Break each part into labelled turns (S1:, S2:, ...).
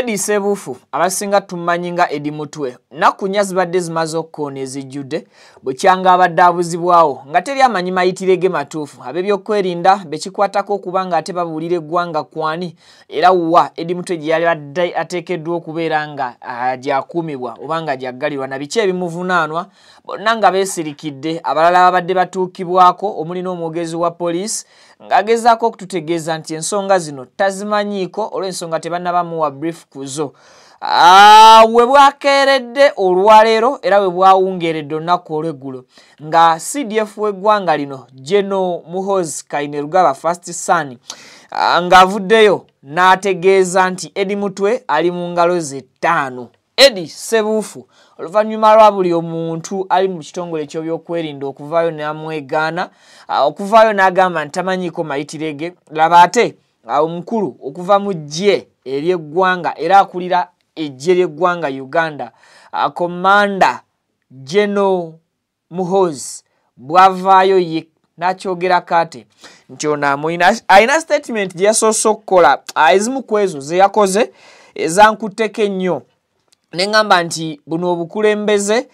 S1: Eddie Ssebuufu abasinga tumanyi nga Eddie Mutwe, nnaku nnya zibadde zimaze okukoona ezijjudde bukyanga abadde abuzibwawo nga teri amanyi mayitire ge matuufu. Ab'ebyokwerinda bekikwatako okuba nga ate babuulira eggwanga kwani era wa Eddie Mutwe gye yali ateekeddwa okubeera nga gyakuumibwa oba nga gyaggalirwa na biki ebimuvunaanwa, bonna nga beesirikidde. Abalala babadde batuukibwako omuli n'omwogezi wa poliisi ng'agezaako okututegeeza nti ensonga zino tazimanyiiko olw'ensonga tebannabamuwa brief kuzo. We bwakeeredde olwaleero era we bwawungeeredde olunaku olw'eggulo nga CDF w'eggwanga lino General Muhoozi Kainerugaba First Son ng'avuddeyo n'ategeeza nti Eddie Mutwe ali mu ngalo ze ttaano. Eddie Ssebuufu oluvannyuma lwa buli omuntu ali mu kitongole eky'ebyokwerinda okuvaayo n'amwegaana, okuvaayo n'agamba nti tamanyiiko mayitire ge, laba ate omukulu okuva mu ggye ery'eggwanga era akulira eggye ly'eggwanga Uganda, Commander General Muhoozi bw'avaayo ye n'akyogerako ate nti ono amuyina alina statement gye yasoose okukola, ezimu ku ezo ze yakoze ezankutteko ennyo ne ŋŋamba nti buno obukulembeze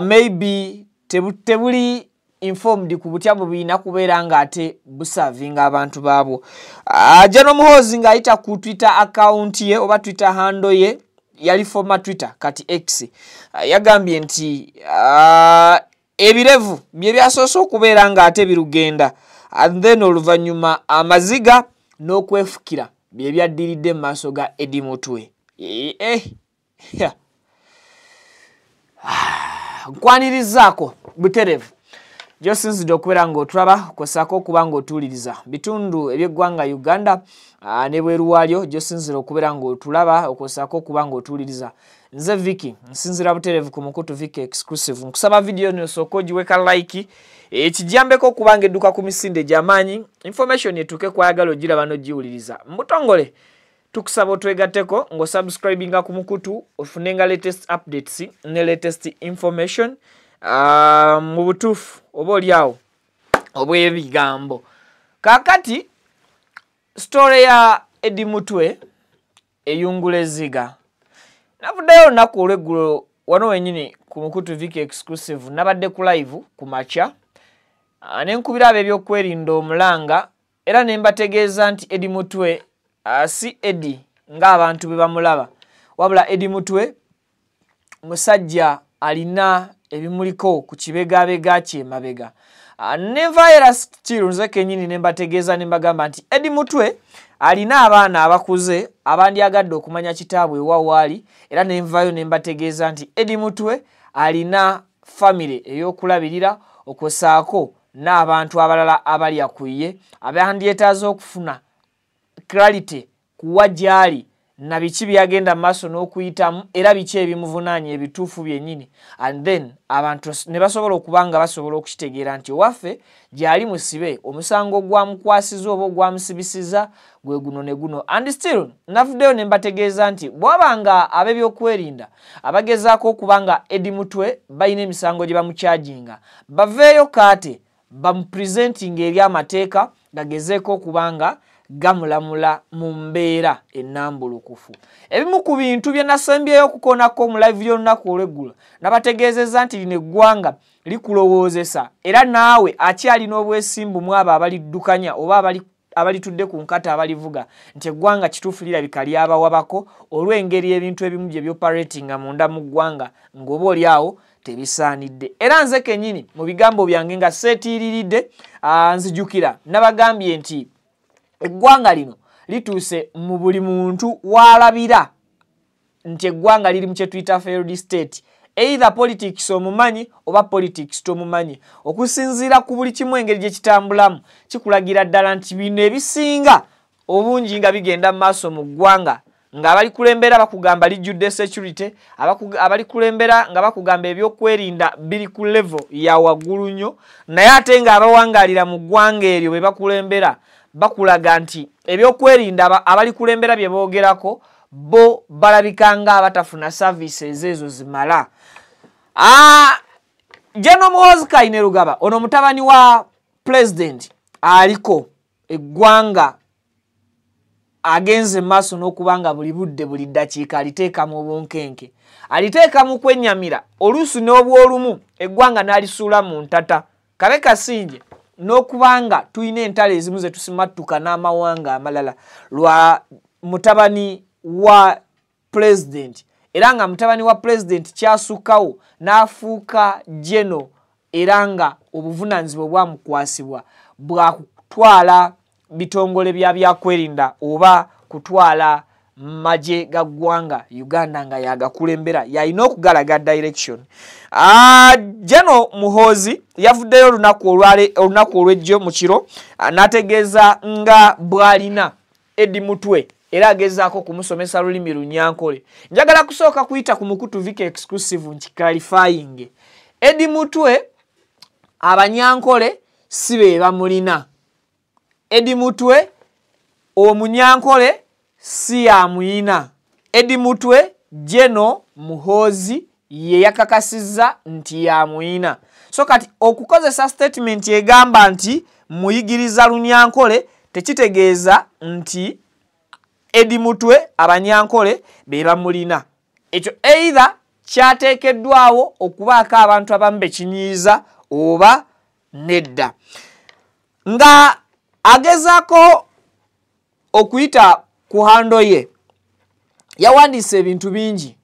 S1: maybe tebuli informed ku butya bwe bulina kubeera ng'ate busaavinga abantu baabwo. General Muhoozi ng'ayita ku Twitter account ye oba Twitter handle ye, yali former Twitter kati X, yagambye nti ebirevu bye byasoose okubeera ng'ate birugenda, and then oluvannyuma amaziga n'okwefukira bye byaddiridde mu maaso ga Eddie Mutwe. Nkwanirizaako buterevu gy'osinzidde okubeera ng'otulaba kw'ossaako okuba ng'otuwuliriza bitundu eby'eggwanga Uganda ne bweru waalyo gy'osinzira okubeera ng'otulaba okw'ossaako okuba ng'otuwuliriza. Nze Vicky nsinzira buterevu ku mukutu Vicky Exclusive. Nkusaba vidiyo eno osooke ogiweka like ekijambeko okuba ng'edduka ku misinde gy'amaanyi, information etuuke kw'ayagala ogiraba n'ogiwuliriza. Mu butongole tukusaba otwegatteko ng'osubscribinga ku mukutu ofunenga latest updates ne latest information mu butuufu oba oli awo obw'ebigambo. Kaakati story ya Eddie Mutwe eyungula ezziga. Navuddeyo olunaku olw'eggulo wano wennyini ku mukutu Vicky Exclusive, nabadde ku live ku makya ne nkubira ab'ebyokwerinda omulanga era ne mbategeeza nti Eddie Mutwe si Eddie ng'abantu bwe bamulaba, wabula Eddie Mutwe musajja alina ebimuliko ku kibegaabega kye emabega. Nenvaayo era still nze kennyini ne mbategeeza ne mbagamba nti Eddie Mutwe alina abaana abakuze abandyagadde okumanya kitaabwe wa waali, era ne nvaayo ne mbategeeza nti Eddie Mutwe alina famire ey'okulabirira okw'ossaako n'abantu abalala abalya ku ye abandyetaaze okufuna clarity kuwa gy'ali na biki byagenda mu maaso n'okuyitamu era biki ebimuvunaanya ebituufu byennyini, and then abantu ne basobola okuba nga basobola okukitegeera nti owaffe gy'ali musibe, omusango ogwamukwasiza oba ogwamusibisiza gwe guno ne guno. And still navuddeyo ne mbategeeza nti bw'aba nga ab'ebyokwerinda abagezaako okuba nga Eddie Mutwe balina emisango gye bamukyajinga, baveeyo kaate bamupresentinga eri amateeka gagezeeko okuba nga gamulamula mu mbeera ennambulukufu. Ebimu ku bintu bye nasembyeyo okukoonako mu live y'olunaku olw'eggulo, nabategeezezza nti lino eggwanga likulowoozesa era naawe akyalina obwesimbu mu abo abaliddukanya oba abalitudde ku nkata abalivuga nti eggwanga kituufu lirabika lyabawabako olw'engeri ebintu ebimu gye byoperatinga munda mu ggwanga ng'oba oli awo tebisaanidde. Era nze kennyini mu bigambo byange nga seetiiriridde, nzijukira nabagambye nti eggwanga lino lituuse mu buli muntu w'alabira nti eggwanga liri mu kye tuyita failed state, either politics omumanyi oba politics tomumanyi. Okusinziira ku buli kimu engeri gye kitambulamu kikulagira ddala nti bino ebisinga obungi nga bigenda mu maaso mu ggwanga ng'abalikulembera bakugamba lijjudde security, abalikulembera nga bakugamba ebyokwerinda biri ku level ya waggulu nnyo, naye ate ng'abawangaalira mu ggwanga eryo bwe bakulembera bakulaga nti ebyokwerinda abalikulembera bye boogerako bo balabika nga abatafuna services ezo zimala. General Muhoozi Kainerugaba ono mutabani wa president aliko eggwanga Agenze maaso n'okuba nga buli budde, buli ddakiika aliteeka mu bunkenke, aliteeka mu kwennyamira, oluusi n'obwolumu eggwanga n'alisuula mu ntata. Kabe kasinje n'okubanga tulina entalo ezimu ze tusimattuka n'amawanga amalala lwa mutabani wa pulezidenti, era nga mutabani wa pulezidenti kyasukkawo n'afuuka geno, era nga obuvunaanyizibwa bwamukwasibwa bwa kutwala bitongole bya byakwerinda oba kutwala magye ga ggwanga Uganda nga yagakulembera, yalina okugalaga direction. Geno Muhoozi yavuddeyo olunaku olw'ejjo mu kiro n'ategeeza nga bw'alina Eddie Mutwe, era agezaako kumusomesa lulimi Lunyankole. Njagala kusooka kuyita ku mukutu Vika Exclusive nkiclarifying. Eddie Mutwe Abanyankole si be bamulina. Eddie Mutwe Omunyankole si yamuyina. Eddie Mutwe Geno Muhoozi ye yakakasizza nti yamuyina. So kati okukozesa statement egamba nti muyigiriza Lunyankole tekitegeeza nti Eddie Mutwe Abanyankole be bamulina. Ekyo either kyateekeddwawo okubaako abantu abamu bekinyiiza oba nedda. Nga agezaako okuyita ku handle ye, yawandiise ebintu bingi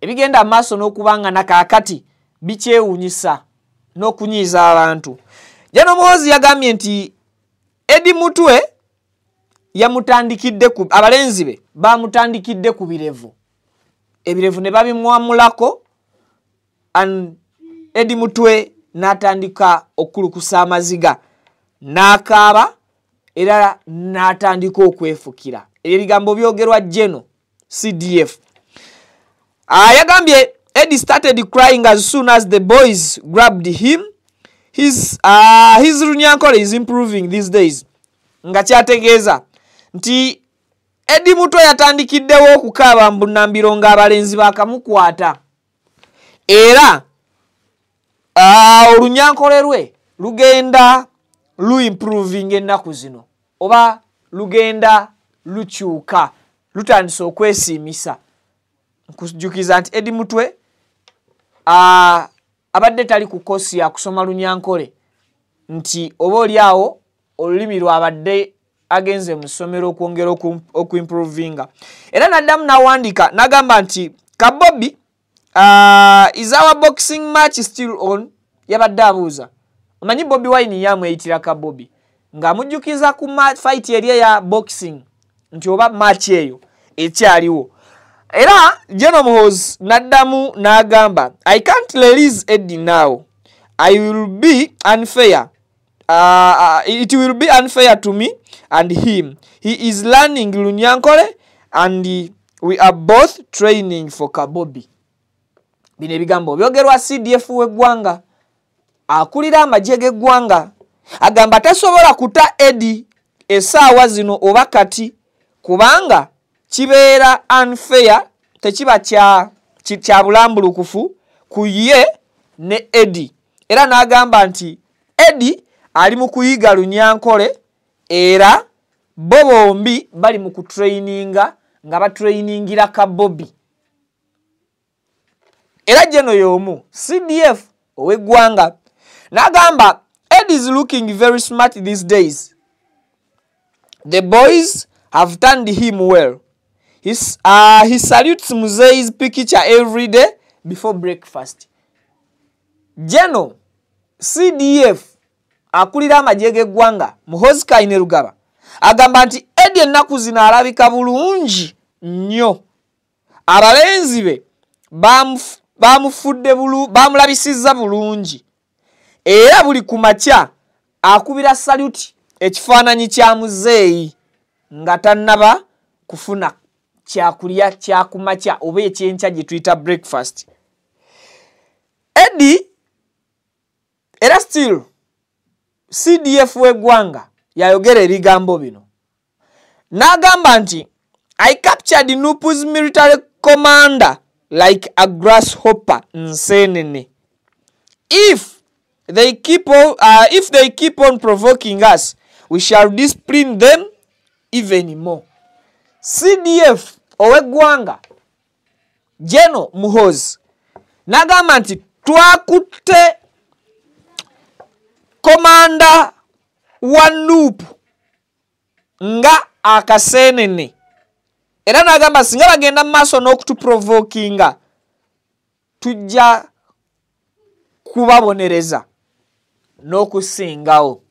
S1: ebigenda maaso n'okubanga nakaakati bikyewuunyisa n'okunyiiza abantu. Geno Muhoozi yagambye nti Eddie Mutwe yamutandikidde ku abalenzi be bamutandikidde ku birevu, ebirevu ne babimwamulako, and Eddie Mutwe n'atandika okukulukusa amaziga n'akaaba era n'atandika okwefukira. Ebigambo byogerwa Geno CDF. Yagambye Eddie started crying as soon as the boys grabbed him. His Runyankole is improving these days. Nga kyategeeza nti Eddie Mutwe yatandikiddewo okukaaba mbunnambiro ng'abalenzi bakamukwata, era olunyankole lwe lugenda luimproving ennaku zino, oba lugenda lukyuka, lutandise okwesiimisa. Nkujjukiza nti Eddie Mutwe abadde tali ku kosi ya kusoma Lunyankole, nti oba oli awo olulimi lwabadde agenze mu ssomero okwongera okuimprovinga. Era n'addamu n'awandiika n'agamba nti Kabobi, is our boxing match still on? Yabadde abuuza. Omanyi Bobi Wine yamweyitira Kabobi ng'amujjukiza ku fight eri eya boxing nti oba match eyo ekyaliwo. Era Geno Muhoozi n'addamu n'agamba, I can't release Eddie now. I will be unfair. It will be unfair to me and him. He is learning Lunyankole and we are both training for Kabobi. Bino ebigambo byogerwa CDF w'eggwanga akulira amagye g'eggwanga, agamba tasobola kuta Eddie essaawa zino oba kati kubanga kibeera unfair, tekiba kya bulambulukufu ku ye ne Eddie. Era n'agamba nti Eddie ali mu kuyiga Lunyankole era bo bombi bali mu kutraininga nga batrainingira Kabobi. Era Geno y'omu CDF ow'eggwanga n'agamba Eddie is looking very smart these days. The boys have turned him well. He salutes Muzei's picture every day before breakfast. Geno CDF akulira amagye g'eggwanga Muhoozi Kainerugaba agamba nti Eddie ennaku zino alabika bulungi nnyo. Abalenzi be bamufudde bamulabisizza bulungi, era buli ku makya akubira saluti ekifaananyi kya muzeeyi nga tannaba kufuna kyakulya kyakumakya oba ekyenkya gye tuyita breakfast. Eddie era still CDF w'eggwanga yayogera ebigambo bino n'agamba nti I captured Nupu's military commander like a grasshopper nsenene. If they keep on provoking us, we shall discipline them even more. CDF ow'eggwanga General Muhoozi n'agamba nti twakutte komanda wa NUP nga akaseenene, era n'agamba singa bagenda mu maaso n'okutuprovokinga tujja kubabonereza n'okusingawo.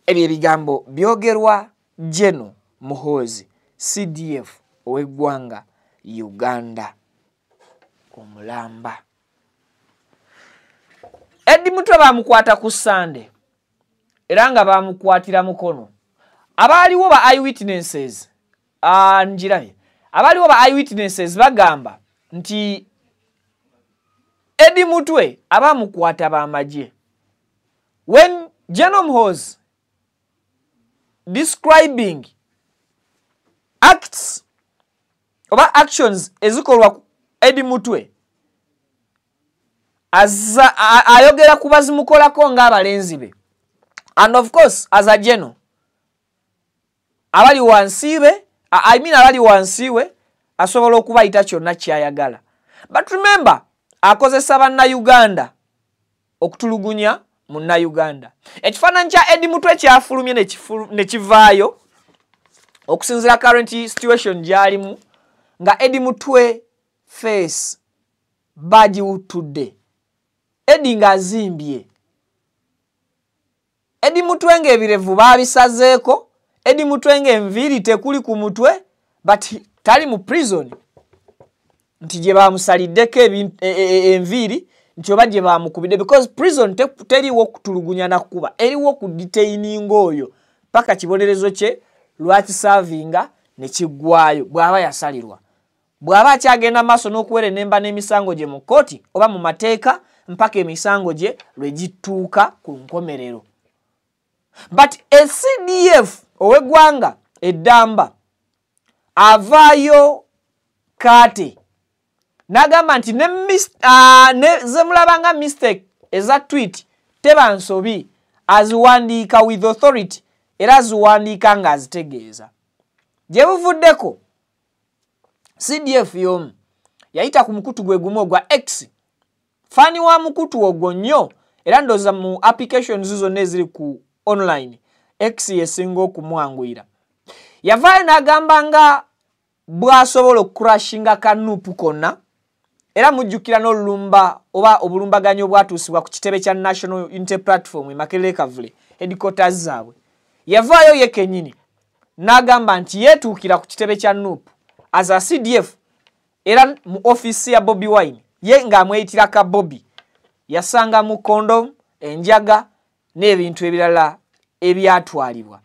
S1: Ebyo ebigambo byogerwa General Muhoozi, CDF ow'eggwanga Uganda omulamba. Eddie Mutwe bamukwata ku Sande era nga bamukwatira Mukono. Abaaliwo ba eyewitnesses, njirabye, abaaliwo ba eyewitnesses bagamba nti Eddie Mutwe abamukwata b'amagye. When General Muhoozi describing acts oba actions ezikolwa Eddie Mutwe, ayogera ku bazimukolako ng'abalenzi be, and of course as a general abali wansi be, I mean abali wansi we asobola okubayita kyonna kyayagala. But remember, akozesa bannayuganda okutulugunya munnayuganda. Ekifaananyi kya Eddie Mutwe kyafulumye ne kivaayo okusinziira current situation gy'alimu, nga Eddie Mutwe face bagiwutudde, Eddie ng'azimbye, Eddie Mutwe ng'ebirevu baabisazeeko, Eddie Mutwe ng'enviiri tekuli ku mutwe, but tali mu prison nti gye bamusaliddeko enviiri nti oba gye bamukubidde, because prison teriwo kutulugunya nakuba, eriwo kudetaininga oyo paka kibonerezo kye lwakiservinga ne kiggwayo bw'aba yasalirwa. Bw'aba akyagenda maaso n'okuwerenemba n'emisango gye mu kkooti oba mu mateeka mpaka emisango gye lwe gituuka ku nkomerero. But a CDF ow'eggwanga eddamba avaayo kaate n'agamba nti ne zemulaba nga mistake eza tweet teba nsobi, aziwandiika with authority era aziwandiika ng'azitegeeza. Gye buvuddeko CDF y'omu yayita ku mukutu gwe gumu ogwa X, fan wa mukutu ogwo nnyo, era ndowooza mu applications zonna eziri ku online X yesinga okumwanguyira. Yavaayo n'agamba nga bw'asobola okucrushinga ka NUP konna, era mujjukira n'olulumba oba obulumbaganyi obwatuusibwa ku kitebe kya National Unity Platform e Makerere Kavule headquarters zaabwe. Yavaayo ye kennyini n'agamba nti yeetuukira ku kitebe kya NUP as a CDF, era mu ofiisi ya Bobi Wine, ye ng'amweyitira ka Bobi, yasanga mu condom, enjaga n'ebintu ebirala ebyatwalibwa.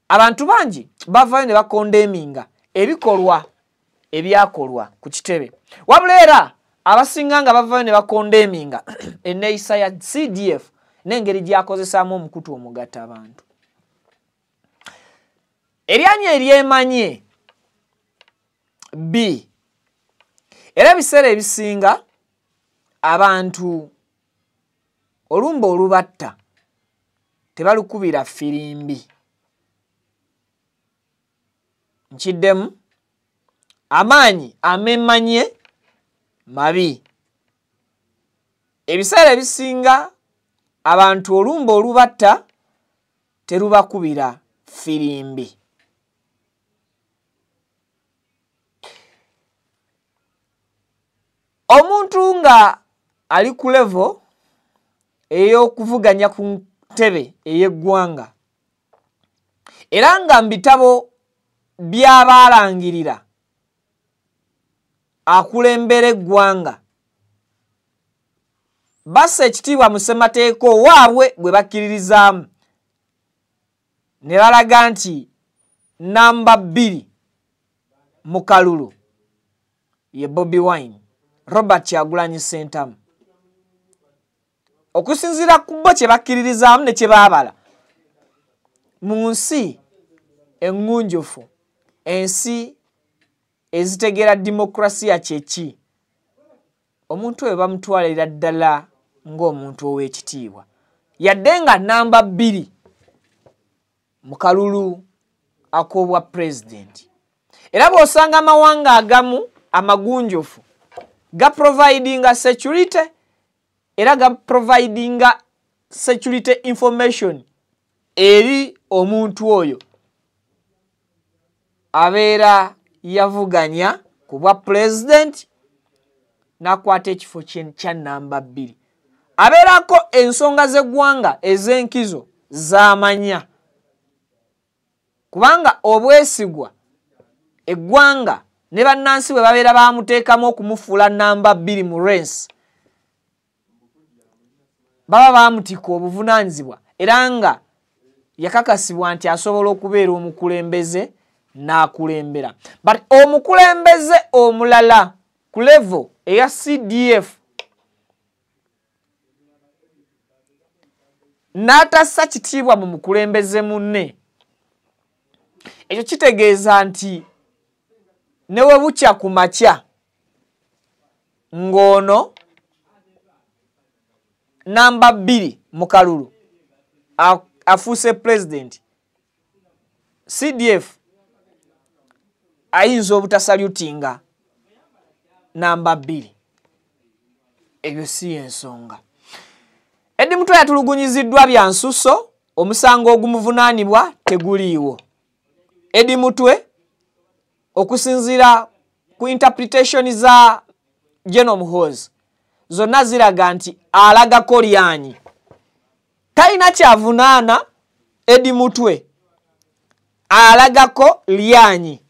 S1: Abantu bangi bavaayo ne bacondemninga ebikolwa ebyakolwa ku kitebe, wabula era abasinga nga bavaayo ne bacondemninga enneeyisa ya CDF n'engeri gy'akozesaamu omukutu omugatta abantu. Eryanyi eryemanye B, era ebiseera ebisinga abantu olumba olubatta tebalukubira firimbi. Nkiddemu, amaanyi amemanye mabi. Ebiseera ebisinga abantu olumba olubatta terubakubira firimbi. Omuntu nga ali ku level ey'okuvuganya ku ntebe ey'eggwanga, era nga mu bitabo by'abaalangirira akulembera eggwanga, bassa ekitiibwa mu ssemateeka owaabwe gwe bakkiririzaamu ne balaga nti namba 2 mu kalulu ye Bobi Wine, Robert Kyagulanyi Ssentamu. Okusinziira ku bo kye bakkiririzaamu ne kye baabala mu nsi eŋŋunjufu, ensi ezitegeera demokrasiya kye ki, omuntu oyo bamutwalira ddala ng'omuntu ow'ekitiibwa, yadde nga namba 2 mu kalulu ak'obwa pulezidenti. Era bw'osanga amawanga agamu amagunjufu ga providinga security, era ga providinga security information eri omuntu oyo abeera yavuganya ku bwa pulezidenti n'akwata ekifo kya namba 2. Abeerako ensonga z'eggwanga ez'enkizo z'amanya, kubanga obwesigwa eggwanga ne bannansi bwe babeera bamuteekamu okumufuula namba 2 mu race, baba bamutikka obuvunaanyizibwa era nga yakakasibwa nti asobola okubeera omukulembeze n'akulembera. But omukulembeze omulala ku level eya CDF n'atassa kitiibwa mu mukulembeze munne, ekyo kitegeeza nti ne we bukya ku makya ng'ono namba 2 mu kalulu afuuse pulezidenti, CDF ayinza obutasalutinga namba 2. Ebyo si ensonga. Eddie Mutwe yatulugunyiziddwa bya nsuso, omusango ogumuvunaanibwa teguliiwo. Eddie Mutwe okusinziira ku interpretation za General Muhoozi zonna ziraga nti alagako lyanyi, talina kyavunaana. Eddie Mutwe alagako lyanyi,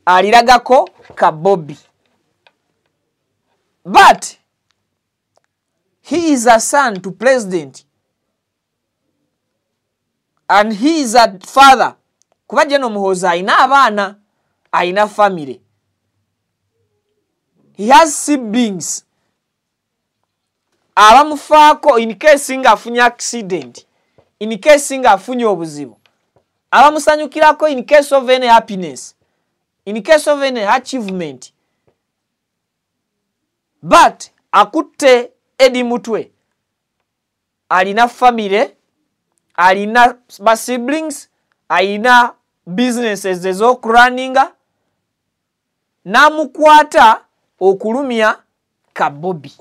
S1: aliragako Kabobi, but he is a son to president and he is a father, kuba General Muhoozi alina abaana, alina family, he has siblings abamufaako in case ng'afunye accident, in case ng'afunye obuzibu, abamusanyukirako in case of any happiness, in case of any achievement. But akutte Eddie Mutwe alina family, alina ba siblings, alina businesses ez'okurunninga, n'amukwata okulumya Kabobi,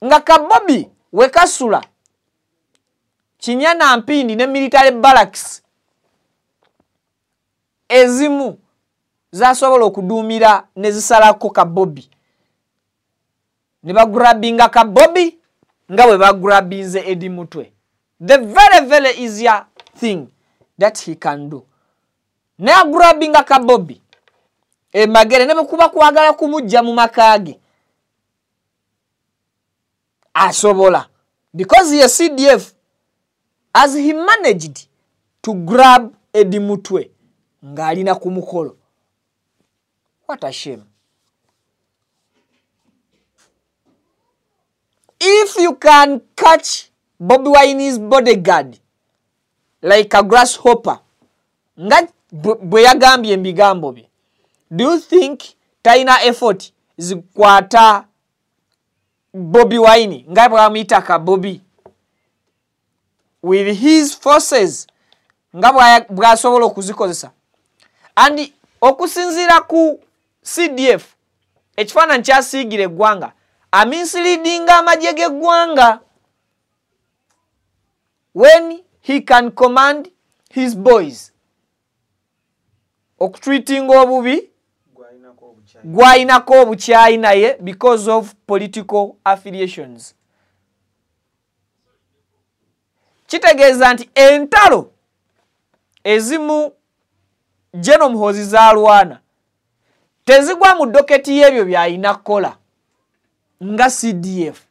S1: nga Kabobi wekasula Kinyana Mpindi ne military barracks ezimu zasobola okuduumira ne zisalako Kabobi, ne bagrabinga Kabobi nga bwe bagrabinze Eddie Mutwe. The very very easier thing that he can do, ne agrabinga Kabobi emagere, ne bwekuba kwagala kumujja mu maka ge asobola, because he is CDF. As he managed to grab Eddie Mutwe ng'alina ku mukolo. What a shame. If you can catch Bobi Wine's bodyguard like a grasshopper nga bwe yagambye ebigambo bye, do you think talina effort zikwata Bobi Wine nga bwamuyita Kabobi with his forces nga bw'asobola okuzikozesa? And okusinziira ku CDF, ekifaananyi kyasiigira eggwanga, amisleadinga amagye g'eggwanga when he can command his boys okutreatinga obubi gw'alinako obukyayi naye because of political affiliations. Kitegeeza nti entalo ezimu General Muhoozi z'alwana tezigwa mu docket y'ebyo by'alina kukola nga CDF,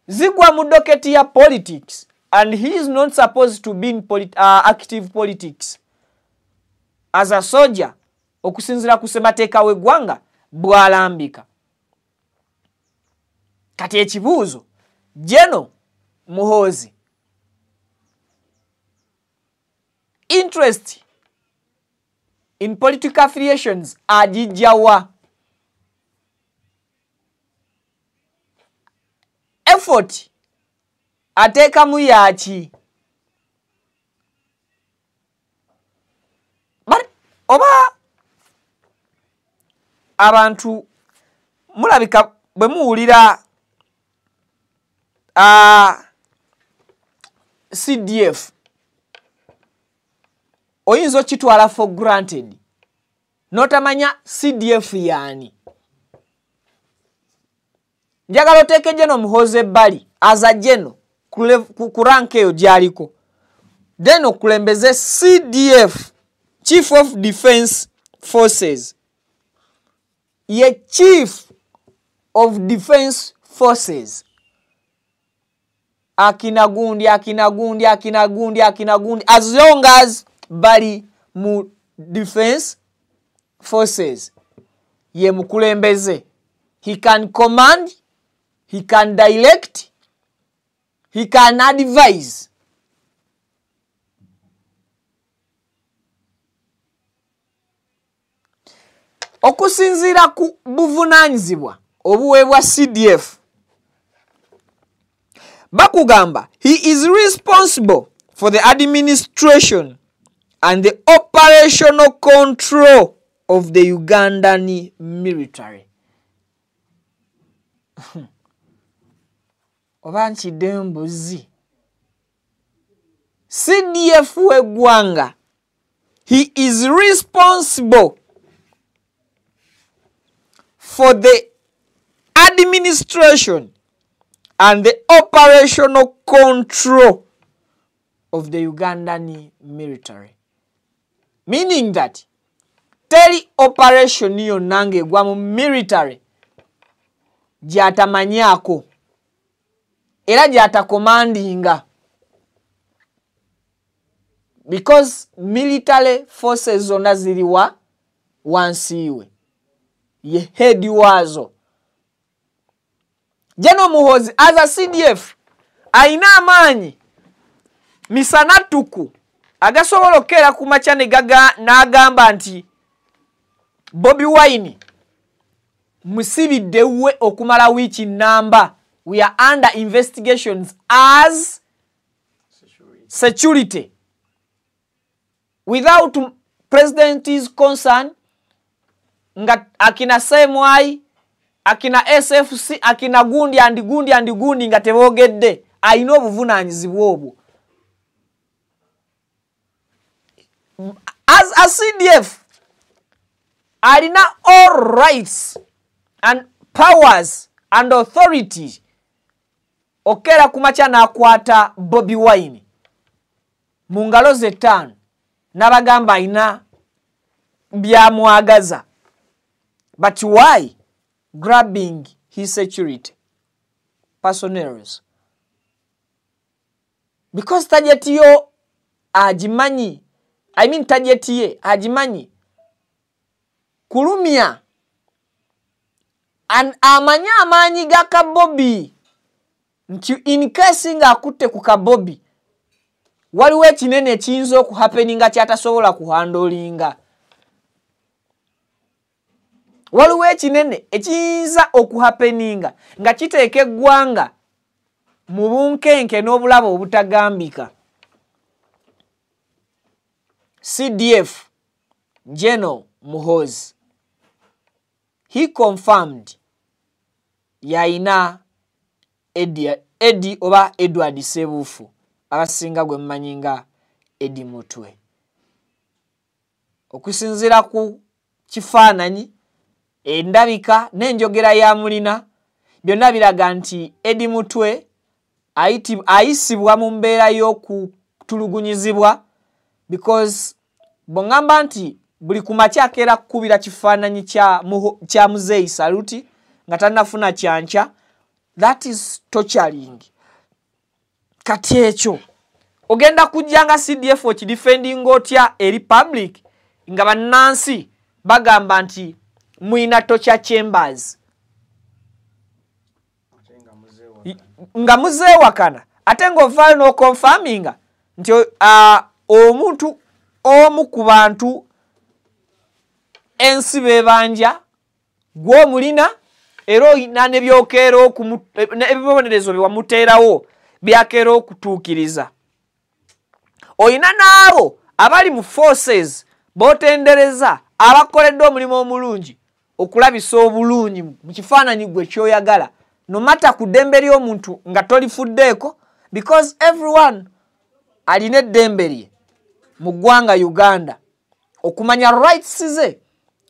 S1: zigwa mu docket ya politics, and he is not supposed to be in active politics as a soldier, okusinziira ku ssemateeka w'eggwanga bw'alambika. Kati ekibuuzo, General Muhoozi interest in political affiliations agijjawa? Effort ateekamu yaki? Oba abantu mulabika bwe muwulira CDF oyinza okitwala for granted n'otamanya CDF yaani. Njagala oteeke General Muhoozi ebbali aza General ku rank eyo gy'aliko, then okulembeze CDF, Chief of Defense Forces. Ye Chief of Defense Forces. Akina gundi, akina gundi, akina gundi, akina gundi, as long as bali mu Defense Forces, ye mukulembeze. He can command, he can direct, he can advise. Okusinziira ku buvunaanyizibwa obuweebwa CDF, bakugamba he is responsible for the administration and the operational control of the Ugandan military. Oba nkidde mbuzi. CDF w'eggwanga, he is responsible for the administration and the operational control of the Ugandan military. Meaning that teri operation yonna ng'egwa mu military gy'atamanyaako era gy'atacommandinga, because military forces zonna ziriwa wansi we, ye head waazo. General Muhoozi as a CDF ayina amaanyi misanatuku agasobola okukeera ku makya ne n'agamba nti Bobi Wine musibidde we okumala wiiki namba, we are under investigations as security without president's concern, nga akina CMI, akina SFC, akina gundi and gundi and gundi nga teboogedde, ayina obuvunaanyizibwa obwo. As a CDF alina all rights and powers and authority okera ku makya n'akwata Bobi Wine mu ngalo ze ttaano n'abagamba ayina byamwagaza. But why grabbing his security personnel? Because target yo agimanyi, I mean target ye agimanyi kulumya and amanyi amaanyi ga Kabobi nti in case ng'akutte ku Kabobi waliwo ekinene ekiyinza okuhappeninga ky'atasobola kuhandolinga. Waliwo ekinene ekiyinza okuhappeninga nga kiteeka eggwanga mu bunkenke n'obulabo obutagambika. CDF General Muhoozi, he confirmed yayina Eddie oba Edward Sebuufu, abasinga gwe mmanyi nga Eddie Mutwe. Okusinziira ku kifaananyi, endabika n'enjogera ya mulina byonna biraga nti Eddie Mutwe ayisibwa mu mbeera y'okutulugunyizibwa, because bw'ongamba nti buli ku makya akeera kukubira kifaananyi kya Muzeeyi Saluti nga tannafuna kyankya, that is torturing. Kati ekyo ogenda kujja nga CDF okidefendinga otya eri public nga bannansi bagamba nti muyina torture chambers nga muzeewakana, ate ng'ovaayo n'okonfaminga nti omuntu omu ku bantu ensi bebanja gw'omulina era oyina n'ebyokeera ebibonerezo bye wamuteerawo byakeera okutuukiriza. Oyina n'abo abali mu forces B'otendereza abakoledde omulimu omulungi okulabisa obulungi mu kifaananyi gwe ky'oyagala, no matter ku ddembe ly'omuntu nga tolifuddeeko, because everyone alina eddembe lye mu ggwanga Uganda okumanya rights ze,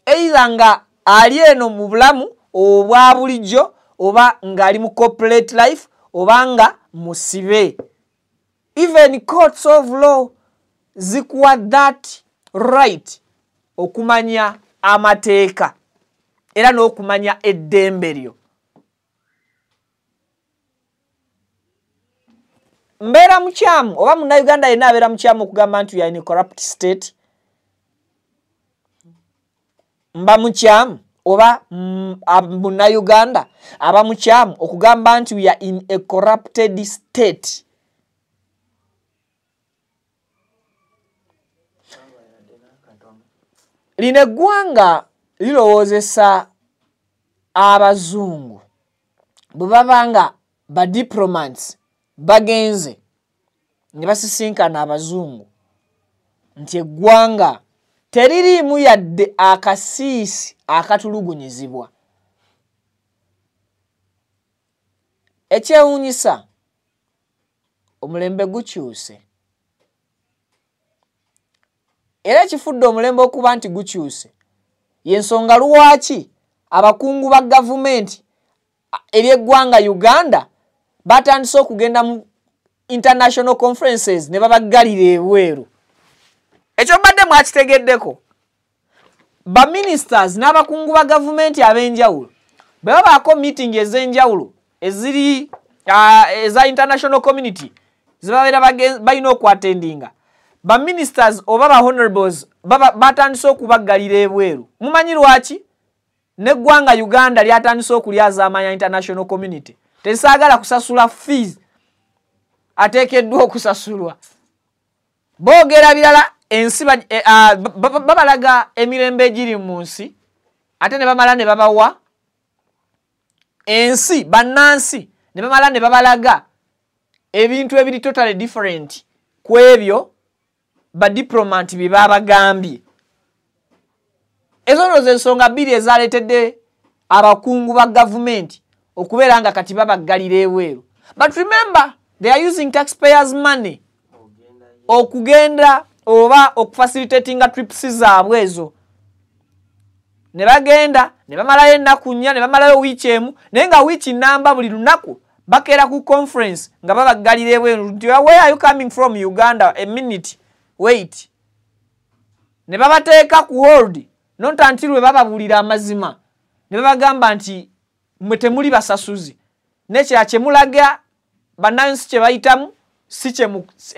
S1: either nga ali eno mu bulamu obwa bulijjo oba ng'ali mu corporate life oba nga musibe. Even courts of law zikuwa that right okumanya amateeka era n'okumanya eddembe lyo. Mbeera mukyamu oba munnayuganda yenna abeera mukyamu okugamba nti we are in a corrupt state? Mba mukyamu oba munnayuganda aba mukyamu okugamba nti we are in a corrupted state? Lino eggwanga lirowoozesa abazungu bwe baba nga ba diplomats bagenze ne basisinkana abazungu nti eggwanga teririimu yadde akasiisi akatulugunyizibwa. Ekyewuunyisa, omulembe gukyuse. Era ekifudde omulembe okuba nti gukyuse y'ensonga lwaki abakungu ba gavumenti ery'eggwanga Uganda batandise okugenda mu international conferences ne babaggalira ebweru. Ekyo mbadde mwakitegeddeko. Ba ministers n'abakungu ba gavumenti ab'enjawulo bwe babaako meeting ez'enjawulo eziri eza international community zebabeera balina okuattendinga, ba ministers oba ba honorables batandise okubaggalira ebweru. Mumanyi lwaki? N'eggwanga Uganda lyatandise okulyazaamanya international community. Tesaagala kusasula fees ateekeddwa okusasulwa. Boogera birala, ensi babalaga emirembe egiri mu nsi, ate ne bamala ne babawa ensi bannansi ne bamala ne babalaga ebintu ebiri totally different ku ebyo ba diplomat bye babagambye. Ezo nno z'ensonga bbiri ezaleetedde abakungu ba gavumenti okubeera nga kati babaggalira ebweru. But remember, they are using taxpayers' money okugenda oba okufacilitatinga trips zaabwe ezo. Ne bagenda ne bamalayo ennaku 4, ne bamalayo wiiki emu, naye nga wiiki namba buli lunaku bakeera ku conference nga babaggalira ebweru nti where are you coming from? Uganda. A minute, wait. Ne babateeka ku hold not until we bababuulira amazima ne babagamba nti mmwe temuli basasuzi, n'ekirala kye mulaga bannansi kye bayitamu si kye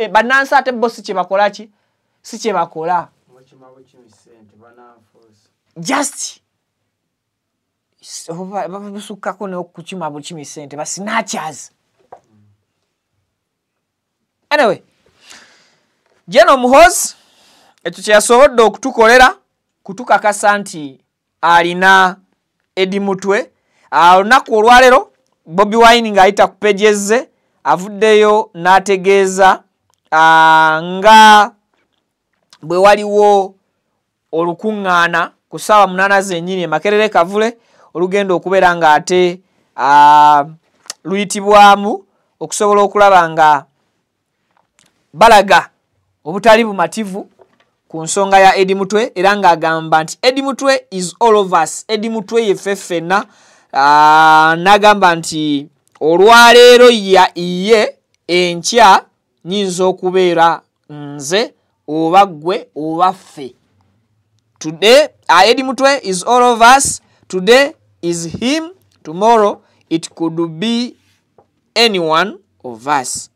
S1: bannansi ate bo si kye bakola ki, si kye bakola. Just babusukkako n'okukima bukimi ssente ba snatchers. Anyway, General Muhoozi ekyo kye yasobodde okutukolera kutukakasa nti alina Eddie Mutwe. Olunaku olwaleero Bobi Wine ng'ayita ku pages ze avuddeyo n'ategeeza nga bwe waliwo olukuŋŋaana ku ssaawa 8 zennyini e Makerere Kavule olugenda okubeera ng'ate luyitibwamu okusobola okulaba nga balaga obutali bumativu ku nsonga ya Eddie Mutwe, era ng'agamba nti Eddie Mutwe is all of us, Eddie Mutwe yeffe ffenna. N'agamba nti olwaleero ya iye enkya nyinza okubeera nze oba ggwe oba ffe. Today Eddie Mutwe is all of us, today is him, tomorrow it could be any one of us.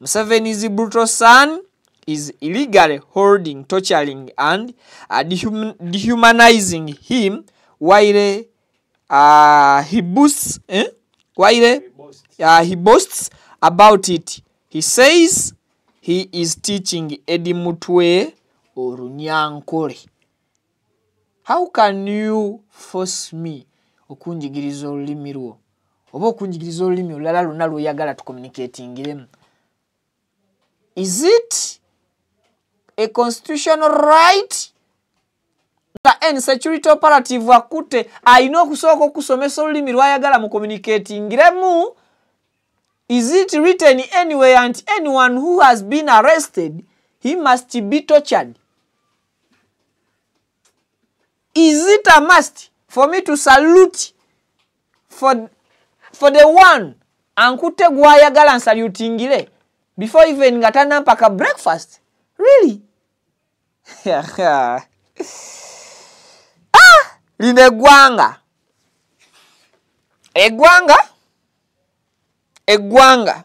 S1: Museveni's brutal son is illegally holding, torturing and dehumanizing him while he boasts, he boasts about it. He says he is teaching Eddie Mutwe Orunyankole. How can you force me okunjigiriza olulimi lwo oba okunjigiriza olulimi olulala lwonna lw'oyagala tucommunicatingiremu? Is it a constitutional right N security operative akutte alina okusooka okusomesa olulimi lwayagala mu communicatingiremu. Is it written anywhere and anyone who has been arrested, he must be tortured? Is it a must for me to salute for the one ankutte gwayagala nsalutingire before even nga tanampaka breakfast? Really? Lino eggwanga. Eggwanga. Eggwanga.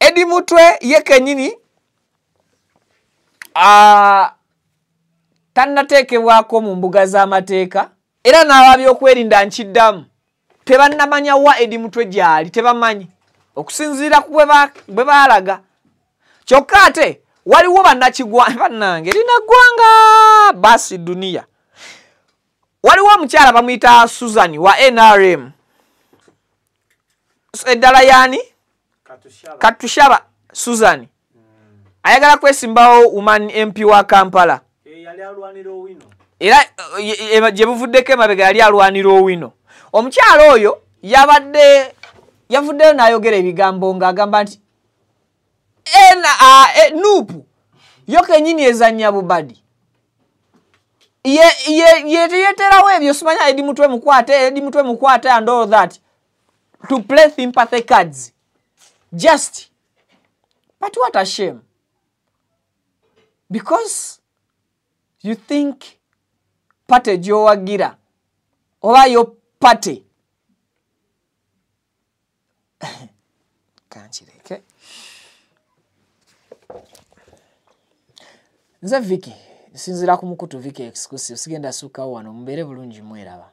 S1: Eddie Mutwe ye kennyini tannateekebwako mu mbuga z'amateeka, era n'ababyokwerinda nkiddamu tebannamanya wa Eddie Mutwe gy'ali, tebamanyi okusinziira ku bwe baalaga. Kyokka ate waliwo bannakigwa bannange lina ggwanga basi duniya. Waliwo omukyala bamuyita Susan wa NRM, eddala yaani Katushaba Susan, ayagala kwesimbawo woman MP wa Kampala. Era gye buvuddeko emabega yali alwanira Owino. Omukyala oyo yabadde yavuddeyo n'ayogera ebigambo ng'agamba nti NUP yo kennyini ezannya bubadi. Yeeterawo ebyo, simanya Eddie Mutwe mukwate, Eddie Mutwe mukwate and all that to play sympathy cards. Just, but what a shame. Because you think party gy'owagira oba yo party. Kankireke. Nze Vicky, nsinziira ku mukutu Vicky Exclusive, sigenda sukkawo wano, mubeere bulungi mweraba.